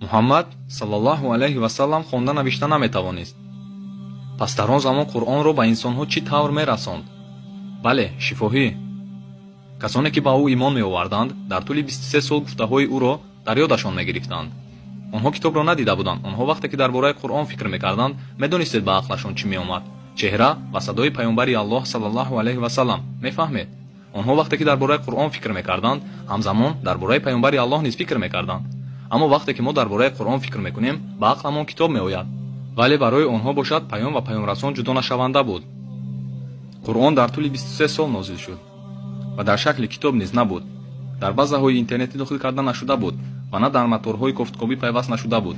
Муҳаммад саллаллоҳу алайҳи васаллам хонда навишта наметавонист. Пас дар он замон Қуръонро ба инсонҳо чӣ тавр мерасонд? Бале, шифоҳӣ. Касоне ки ба ӯ имон меоварданд, дар тӯли 23 сол гуфтаҳои ӯро дар ёдашон мегирифтанд. Онҳо китобро надида буданд. Онҳо вақте ки дар бораи Қуръон фикр мекарданд, медонистед ба ақлашон чӣ меомад? Чеҳра ва садои паёмбари Аллоҳ саллаллоҳу алайҳи васаллам. Мефаҳмед? Онҳо вақте ки дар бораи Қуръон фикр мекарданд, ҳамзамон дар бораи паёмбари Аллоҳ низ фикр мекарданд. Аммо вақте ки мо дар бораи Қуръон фикр мекунем, ба ақламон китоб меояд. Вале барои онҳо бошад паём ва паёмрасон ҷудо нашаванда буд. Қуръон дар тӯли 23 сол нозил шуд ва дар шакли китоб низ набуд. Дар базаҳои интернетӣ дохил карда нашуда буд ва на дар моторҳои кофткобӣ пайваст нашуда буд.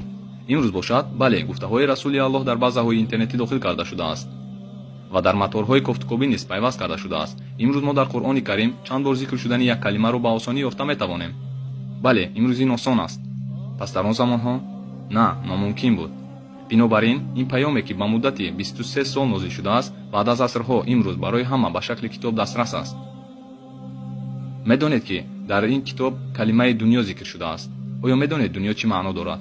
Имрӯз бошад, бале, гуфтаҳои Расули Аллоҳ дар базаҳои интернетӣ дохил карда шудааст ва дар моторҳои кофткобӣ низ пайваст карда шудааст. Имрӯз мо дар Қуръони Карим чанд бор зикр шудани як калимаро ба осонӣ ёфта метавонем. Бале, имрӯз ин осон аст. Пас дар он замонҳо на, номумкин буд. Бинобар ин, ин паёме ки ба муддати 23 сол нозил шудааст, баъд аз асрҳо имрӯз барои ҳама ба шакли китоб дастрас аст. Медонед ки дар ин китоб калимаи дунё зикр шудааст. Оё медонед дунё чӣ маъно дорад?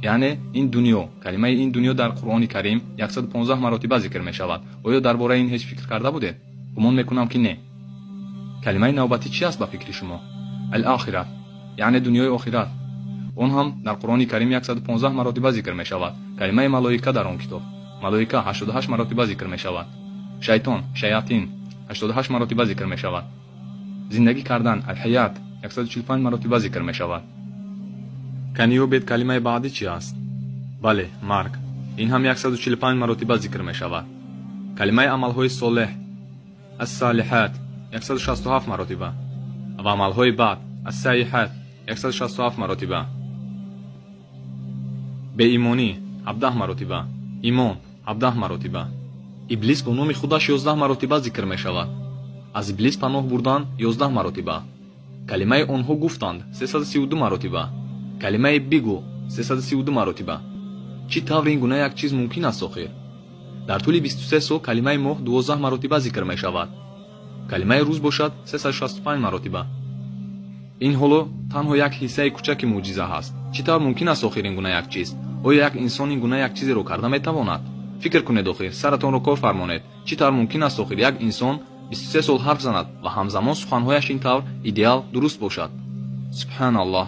Яъне ин дунё, калимаи ин дунё дар Қуръони Карим 115 маротиба зикр мешавад. Оё дар бораи ин ҳеҷ фикр карда будед? Гумон мекунам ки не. Калимаи навбатӣ чӣ аст ба фикри шумо? Ал-охират, яъне дунёи охират. Он ҳам дар Қуръони Карим 115 маротиба зикр мешавад. Калимаи малоика дар он китоб, малоика 88 маротиба зикр мешавад. Шайтон, шаятин 88 маротиба зикр мешавад. Зиндагӣ кардан, алҳаят 145 маротиба зикр мешавад. Каниёбед калимаи баъдӣ чӣ аст? Бале, марг. Ин ҳам 145 маротиба зикр мешавад. Калимаи амалҳои солеҳ, ас-салиҳат 167 маротиба ва амалҳои бад, ас-сайиҳат 167 маротиба. Беимонӣ 17 маротиба, имон 17 маротиба. Иблис бо номи худаш 11 маротиба зикр мешавад. Аз иблис паноҳ бурдан 11 маротиба. Калимаи онҳо гуфтанд 332 маротиба. Калимаи бигӯ 332 маротиба. Чӣ тавр ин гуна як чиз мумкин аст охир? Дар тӯли 23 сол калимаи моҳ 12 маротиба зикр мешавад. Калимаи рӯз бошад 365 маротиба. Ин ҳоло танҳо як ҳиссаи кӯчаки мӯъҷиза ҳаст. Чӣ тавр мумкин аст охир ин гуна як чиз? Оё як инсон ин гуна як чизеро карда метавонад? Фикр кунед охир, саратонро кор фармонед. Чӣ тавр мумкин аст охир як инсон 23 сол ҳарф занад ва ҳамзамон суханҳояш ин тавр идеал дуруст бошад? Субҳаналлоҳ.